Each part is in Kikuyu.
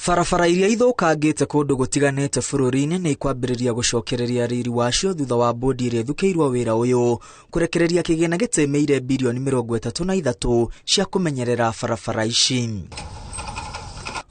Barabara iria ithũkangĩte kũndũ gũtiganĩte bũrũri-inĩ nĩ ikwambĩrĩria gũcokereria riri wacio thutha wa bodi ĩrĩa ĩthukĩirwo wĩra ũyũ kũrekereria kĩgĩna gĩtĩmĩire birioni 33 cia kũmenyerera barabara ici.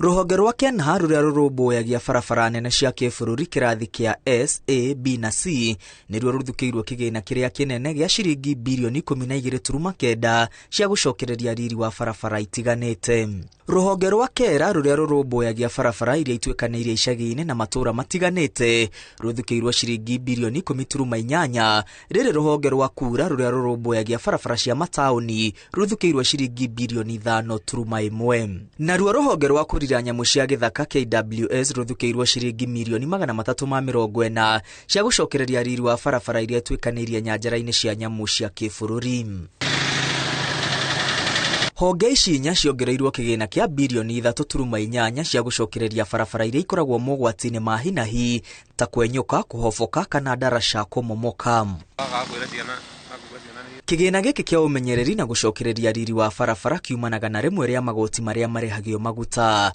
Rũhonge rwa KENHA rũrĩa rũrũmbũyagia barabara nene cia kĩbũrũri kĩrathi kĩa S, A, B na C nĩruo rũthukĩirwo kĩgĩna kĩrĩa kĩnene gĩa ciringi birioni 12.9 cia gũcokereria riri wa barabara itiganĩte. Rũhonge rwa KERA rũrĩa rũrũmbũyagia barabara iria ituĩkanĩirie icagi-inĩ na matũũra matiganĩte rũthukĩirwo ciringi birioni 10.8. Rĩrĩ rũhonge rwa KURA rũrĩa rũrũmbũyagia barabara cia mataũni rũthukĩirwo ciringi birioni 5.1. Naruo rũhonge rwa kũrira nyamũ cia gĩthaka KWS rũthukĩirwo ciringi mirioni 340 cia gũcokereria riri wa barabara iria ituĩkanĩirie nyanjara-inĩ cia nyamũ cia kĩbũrũri. Honge ici inya ciongereirwo kĩgĩna kĩa birioni 3.8 cia gũcokereria barabara iria ikoragwo mogwati-inĩ ma hi na hi ta kwenyũka, kũhoboka kana ndaraca kũmomoka. Kĩgĩna gĩkĩ kĩa ũmenyereri na gũcokereria riri wa barabara kiumanaga na rĩmwe rĩa magoti marĩa marĩhagio maguta.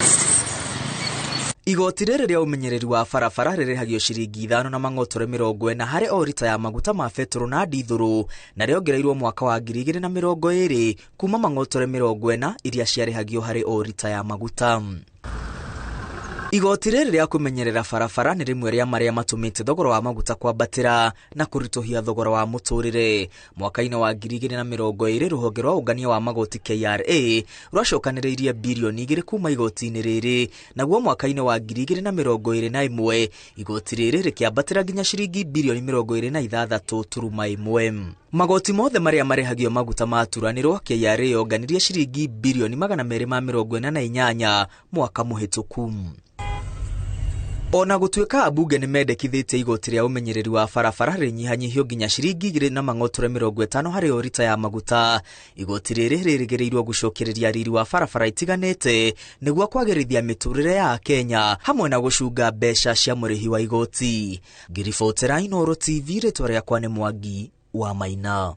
Igoti rĩrĩ rĩa ũmenyereri wa barabara rĩrĩhagio ciringi 5 na mang'otore 40 harĩ o rita ya maguta ma betũrũ na ndithũrũ, na rĩongereirwo mwaka wa 2020 kuma mang'otore 40 iria ciarĩhagio harĩ o rita ya maguta. Igoti rĩrĩ rĩa kũmenyerera barabara nĩ rĩmwe rĩa marĩa matũmĩte thogora wa maguta kwambatĩra na kũritũhia thogora wa mũtũrĩre. Mwaka-inĩ wa 2020 rũhonge rwa ũngania wa magoti KRA rwacokanĩrĩirie birioni 2 kuma igoti-inĩ rĩrĩ, naguo mwaka-inĩ wa 2021 igoti rĩrĩ rĩkĩambatĩra nginya ciringi birioni 26.1. Magoti mothe marĩa marĩhagio maguta maturanĩrwo, KRA yonganirie ciringi birioni 248 mwaka mũhĩtũku. Ona gũtuĩka ambunge nĩ mendekithĩtie igoti rĩa ũmenyereri wa barabara rĩnyihanyihio nginya ciringi 2 na mang'otore 50 harĩ o rita ya maguta, igoti rĩrĩ rĩrĩgĩrĩirwo gũcokereria riri wa barabara itiganĩte nĩguo kwagĩrithia mĩtũrĩre ya Akenya hamwe na gũcunga mbeca cia mũrĩhi wa igoti. Ngiribotera Inooro TV, rĩtwa rĩakwa nĩ Mwangi wa Maina.